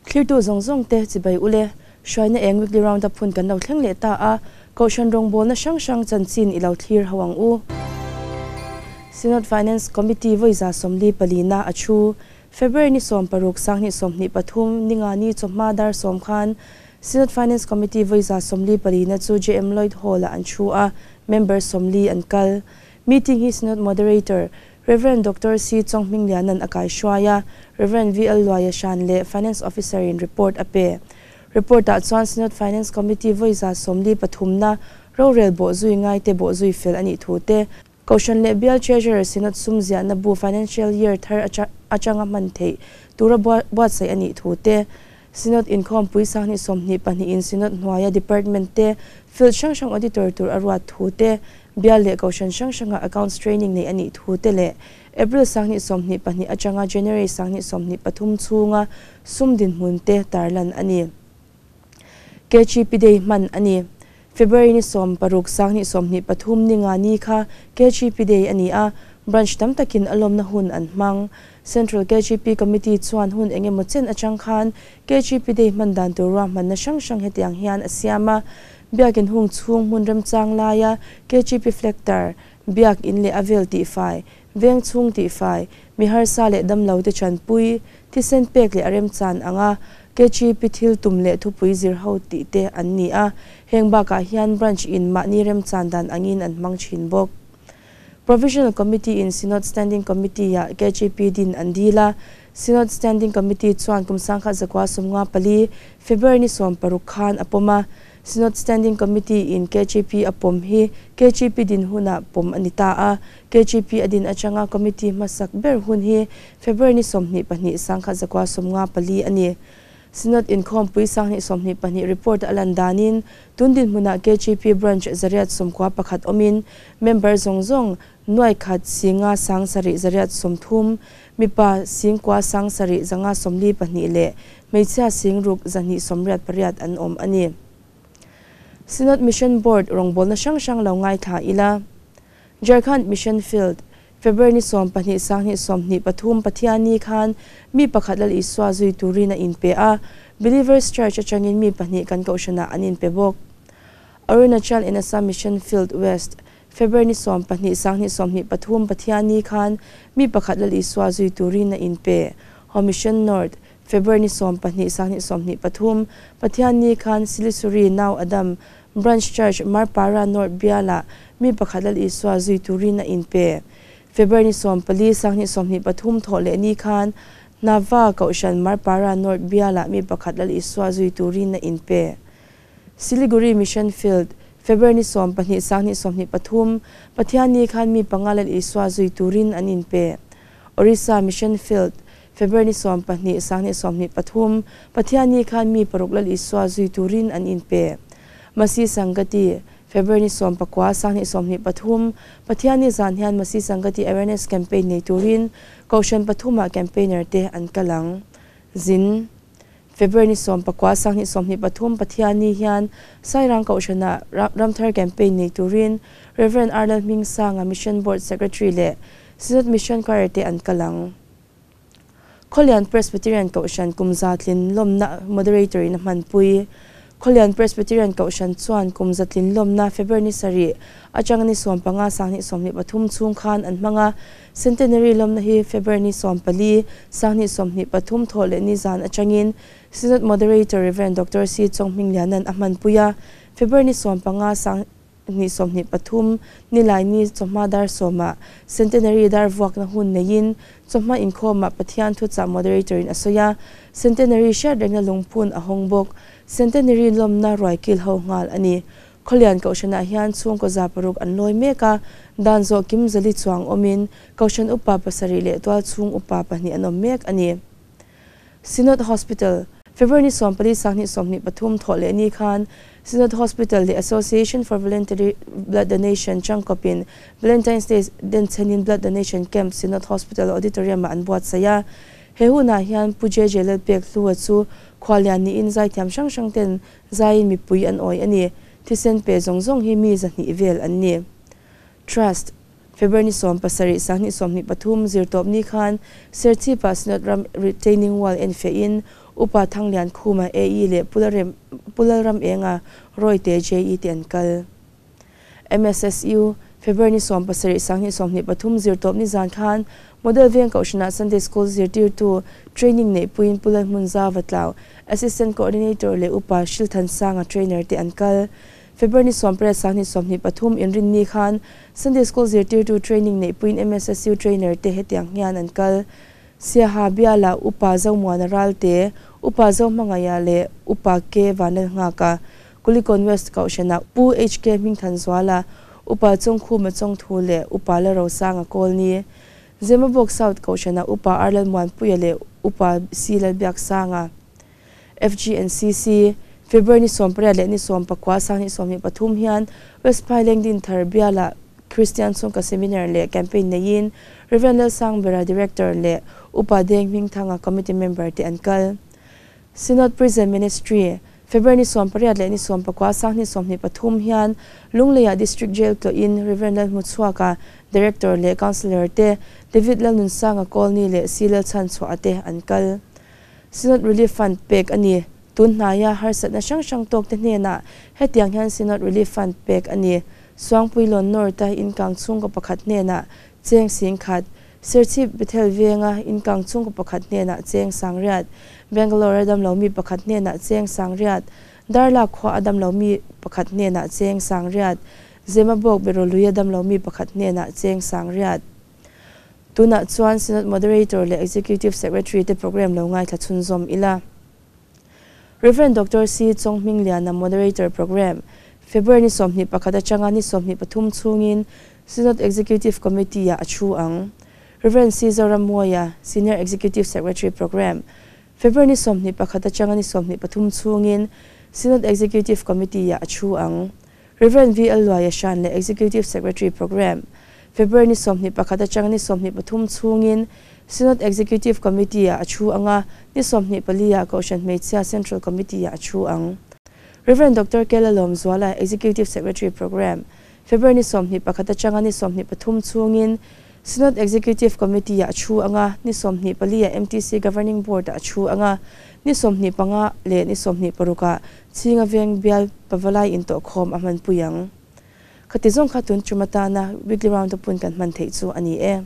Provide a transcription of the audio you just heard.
Thlirtu zawng zawng te chibai ule, hruaina eng weekly round up hun kan lo thleng leh ta a, Kohhran rawngbawlna hrang hrang chanchin i lo thlir ho ang u. Synod Finance Committee vawiza 44na a thu. February ni 16 2023 Ningani chawhma dar 10 khan Synod Finance Committee vawiza 44na chu JM Lloyd Hall-ah an thu a, member 40 an kal. Meeting hi Synod Moderator Rev. Doctor C. Chonghminglianan a kai hruai a, Rev. VL Luaia Hran leh Finance Officer in report a pe. Report ah chuan Synod Finance Committee vawiza 43na rorel bawhzui ngaite bawhzui fel a nih thu te, Kohhran leh Bial Treasurer Synod sum ziahna bu Financial Year thar atanga hman theih tura buatsaih a nih thu te, Synod inkhawmpui 2022 in Synod hnuaia Department te field hrang hrang Auditor tur a ruat thu te, Bial leh Kohhran hrang hranga Accounts Training neih a nih thu te leh April 2022 atanga January 2023 chhunga sum dinhmun te tarlan a ni. KGP Day hman a ni. February ni 16 2023 Ningani kha KGP Day a ni a, branch tam takin a lawmna hun an hmang. Central KGP Committee chuan hun eng emaw chen atang khan KGP Day hman dan tur ruahmanna hrang hrang hetiang hian a siam a, Biakin hung chhung hmun remchang laia KGP flag tar, biak in leh a vel tihfai, veng chhung tihfai, mi harsa leh damlo te chanpui, thisen pek leh a remchan anga KGP thil tum leh thupui zir ho tih te an ni a, heng bakah hian branch in mahni remchan dan angin an hmang thin bawk. Provisional Committee in Synod Standing Committee ah KGP din an dil a, Synod Standing Committee chuan kum 1954 February ni 16 khan a pawm a, Synod Standing Committee in KGP a pawm hi KGP din hunah pawm a ni ta a, KGP a din atanga committee hmasak ber hun hi February ni 22 1954 a ni. Synod inkhawmpui 2022 report a lan danin tun dinhmunah KGP branch 891 awmin member zawng zawng 100 singa 7830, mipa 97 542 leh hmeichhia 6288 an awm a ni. Synod Mission Board rawngbawlna hrang hrang lo ngaithla ila. Jharkhand Mission Field, February ni 12 2023 Pathianni khan mi pakhat Lal Isua zui turin a inpe a, Believers Church atangin mi pahnih kan kohhranah an inpe bawk. Arunachal and Assam Mission Field West, February ni 12 2023 Pathianni khan mi pakhat Lal Isua zui turin a inpe. Ho Mission North, February ni 12 2023 Pathianni khan Silisuri Nau Adam Branch Church Marpara North Biala mi pakhat Lal Isua zui turin a inpe. February ni 14 2023 thaw leh ni khan Nava Kohhran Marpara North Biala mi pakhat Lal Isua zui turin a inpe. Siliguri Mission Field, February ni 12 2023 Pathianni khan mi panga Lal Isua zui turin an inpe. Orissa Mission Field, February ni 12 2023 Pathianni khan mi paruk Lal Isua zui turin an inpe. Masi Sangati, February ni 19 2023 Pathianni zan hian Masi Sangati Awareness Campaign nei turin Kohhran pathuma campaigner te an kalang. Zin, February ni 19 2023 Pathianni hian Sairang Kohhrana Ramthar Campaign nei turin Reverend Arnold Hmingsanga Mission Board Secretary leh Synod Mission Choir te an kalang. Khawlian Presbyterian Kohhran kum zatlin lawmna moderator in a hmanpui. Khawlian Presbyterian Kohhran chuan kum zatlin lawmna February ni 7 atanga ni 15 2023 chhung khan an hmanga Centenary lawmna hi February ni 14 2023 thaw leh ni zan atangin Synod Moderator Reverend Doctor C. Chonghminglianan a hmanpui a, February ni 15 2023 nilai ni chawhma dar 10 Centenary dar vuakna hun neiin chawhma inkhawmah Pathian thuchah moderator in a sawi a, Centenary hriat rengna lungphun a hawng bawk. Centenary lawmna ruai kil ho nghal a ni. Khawlian Kohhranah hian chhungkaw 600 an lawi mek a, dan zawh kim zali chuang awmin Kohhran upa 7 leh tual chhung upa 2 an awm mek a ni. Synod Hospital, February ni 14 2023 thaw leh ni khan Synod Hospital leh Association for Voluntary Blood Donation changkawpin Valentine's Day den chenin Blood Donation Camp Synod Hospital Auditorium ah an buatsaih a. He hunah hian Pu JJ Lalpek Hlua chu khualian niin zaithiam hrang hrang ten zaiin mipui an awi a ni. Thisen pe zawng zawng hi mi 200 vel an ni. Trust, February ni 17 2023 zirtawpni khan Serchhip-ah Synod ram retaining wall enfiahin Upa Thanglian Khuma AE leh Pu Lalramenga Rawite JE te an kal. MSSU, February ni 17 2023 zirtawpni zan khan Model Veng Kohhranah Sunday School zirtirtu training neihpuiin Pu Lalhmunza Vatlau, Assistant Coordinator leh Upa Hrilthansanga trainer te an kal. February ni 18 2023 inrinni khan Sunday School zirtirtu training neihpuiin MSSU trainer te hetiang hian an kal. Siaha Biala, Upa Zomuana Ralte, Upa Zohmangaia leh Upa K Vanlalnghaka, Kulikon West Kohhranah Pu HK Hmingthanzuala, Upa Chawngkhuma Chawngthu leh Upa Lalrosanga Kawlni, Zemabawk South Kohhranah Upa R Lalmuanpuia leh Upa C Lalbiaksanga. FGNCC, February ni 18 leh ni 19 2023 hian West Phaileng Dinthar bialah Kristian chhungkaw seminar leh campaign neiin Rev Lalsangbera Director leh Upa Deng Hmingthanga Committee member te an kal. Synod Prison Ministry, February ni 18 leh ni 19 2023 hian Lungleiah District Jail tlawhin Rev Lalhmuchhuaka Director leh Councillor te David Lalnunsanga Kawlni leh C Lalchhanchhuah te an kal. Synod Relief Fund pek a ni. Tun hnaia harsatna hrang hrang tawkte hnenah hetiang hian Synod Relief Fund pek a ni. Suangpuilawn North-a inkang chhungkaw pakhat hnenah cheng 10,000, Serchhip Bethel venga inkang chhungkaw pakhat hnenah cheng 8,000, Bangalore-a damlomi pakhat hnenah cheng 8,000, Darla khua a damlomi pakhat hnenah cheng 8,000, Zemabawk Beroluia damlomi pakhat hnenah cheng 8,000. Tunah chuan Synod Moderator leh Executive Secretary te program lo ngaithla chhunzawm ila. Rev. Doctor C. Chawnghmingliana Moderator Program, February ni 21 atanga ni 23 chhungin Synod Executive Committee ah a thu ang. Rev. C. Zorammuaia Senior Executive Secretary Program, February ni 21 atanga ni 23 chhungin Synod Executive Committee ah a thu ang. Rev. VL Luaia Hran leh Executive Secretary Program, February ni 21 atanga ni 23 chhungin Synod Executive Committee ah a thu ang a, ni 24 ah Kohhran Hmeichhia Central Committee ah a thu ang. Rev. Doctor Kela Lawmzuala Executive Secretary Program, February ni 21 atanga ni 23 chhungin Synod Executive Committee ah a thu ang a, ni 24 ah MTC Governing Board ah a thu ang a, ni 25 leh ni 26 ah Chhinga Veng Bial Pavalai intawhkhawm a hmanpui ang. Khati zawng kha tun tum atana weekly round-a pun kan hman theih chu a ni e.